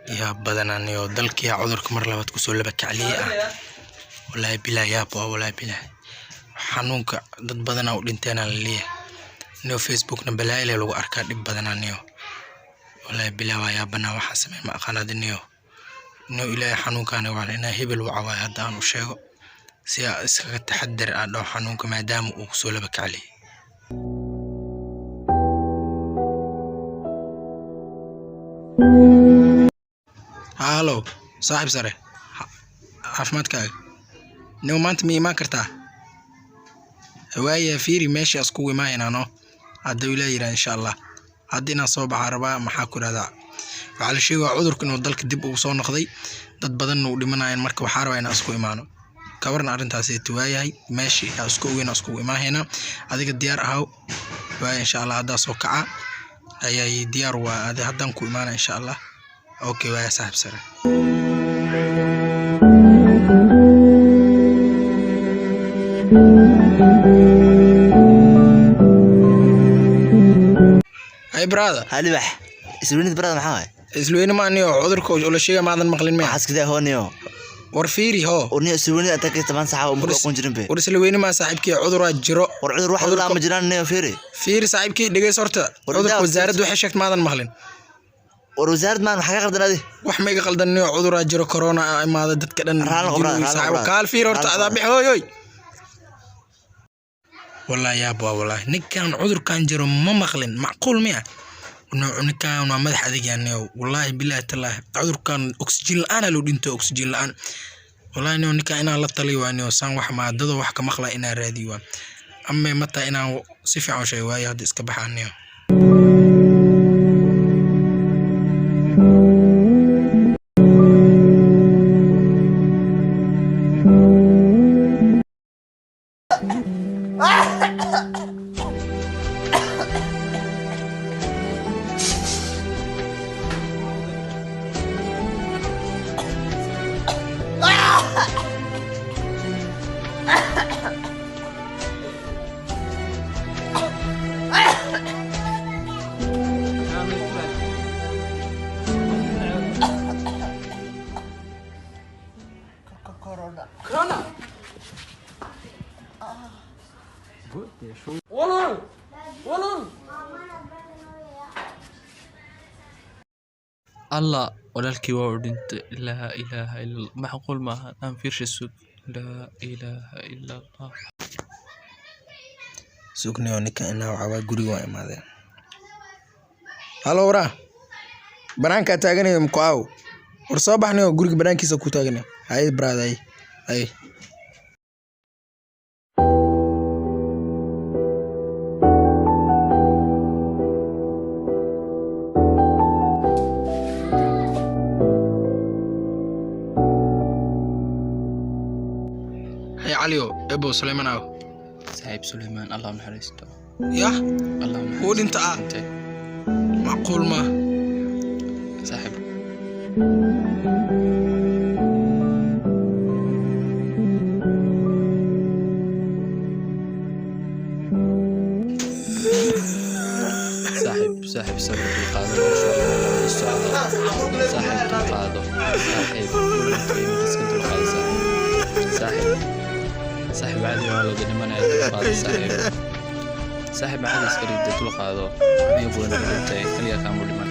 Yaa badananiyo dalkii cudurka mar labaad kusoo laba kacliye ah. Wallaahi bilaahi yaab waa, wallaahi bilaahi. Xanuunka dad badanaa u dhinteena la leeyahay. Niyo Facebookna balaayo leh lagu arkaa dhib badanaa niyo. Wallaahi bilaahi waa yaabanaa, waxaa sameyn ma aqaan hada niyo. Niyo Ilaahay xanuunkaana waa inaa hebel waca waay hadda aan u sheego. Si aa iskaga taxadar aan dhaho xanuunka maadaama uu kusoo laba kacliyay. Halo, saaxiib sare. Caafimaadkaaga. Niyo maanta ma imaan kartaa? Waaya fiiri meesha iskugu imaanayna no. Hadda Ilaahay yiraahdo insha Allah. Hadda inaan soo baxaa rabaa, maxaa ku rahdaa? Waxaa la sheegaa cudurka inuu dalka dib ugu soo noqday. Dad badanna u dhimanayaan, marka waxaa rabaa inaan isku imaano. Ka waran arrintaasi waayahay meeshii aan isku ogeyn iskugu imaanayna. Adiga diyaar ahaw. Waaya insha Allah haddaa soo kaca. Ayay diyaar waa adi haddaan ku imaana insha Allah. Okay waaya saaxiib sare. Hey brother. Halibax isweynida barada maxaa waay? Isweyne ma aniyo cudurka oo la sheegay maadan maqlin miya? Waxaas kadaa hooniyo. War fiiri hoo. Warniyo isweynida inta ka taban saxa oo muku aqoon jirin be. War isla ma saaxiibkii cuduraa jiro. War cudur wax la ma jiraan niyo fiiri. Fiiri saaxiibkii dhageys horta. Cudurka wasaaraddu waxay sheegtay maadan maqlin. War wasaarad maan maxaa ka qaldan adi? Wax ma iga qaldan niyo, cuduraa jiro, corona aa imaada dadka dhan. Raali noqo brother, raali noqo brother. Kaal fiiri horta Raali adaa noqo. bix hooy hooy. Wallaahi yaab waa, wallaahi ninkan cudurkan jiro ma maqlin, macquul miya? Ninkan waa madax adag yaa niyow, wallaahi bilaahi tallaahi cudurkan oksijiin la'aan aa loo dhinto, oksijiin la'aan. Wallaahi niyow ninkan inaan la taliyo waa niyow, saan wax maadado wax ka maqla inaan raadiyo waa ama mataa inaan si fiican u sheego waayo hadda iska baxaa niyow. Allah, walaalkii waa uu dhintay. Laa ilaaha illa Allah, macquul maaha. Aan fiirsha sug. Laa ilaaha illa Allah. Sugniyo ninkan inaa wacaa, guriga waa imaadeen. Halo waraa, banaankaa taaganayo mku aaw. War soo baxnayo, guriga banaankiisa ku taaganayo. Hay brother, hay hay. Hay Caliyo, ebo Sulayman aaw. Saaxiib Sulaymaan Allah u naxariisto. Yah. Allah u Wuu naxariisto. dhinta ah. Dhintay. Macquul ma. Saaxiib. Saaxiib, saaxiib, sabir, dulqaado, nolosha waa lagu wada socdo. Saaxiib, dulqaado. Saaxiib, wuu dhintay, iska dulqaado saaxiib. Saaxiib, saaxiib, caadi waa looga dhimanaya, dulqaado saaxiib. Saaxiib, caadi iska dhigda, dulqaado. Aniga buu inaga dhintay, kaliya kaamu dhiman.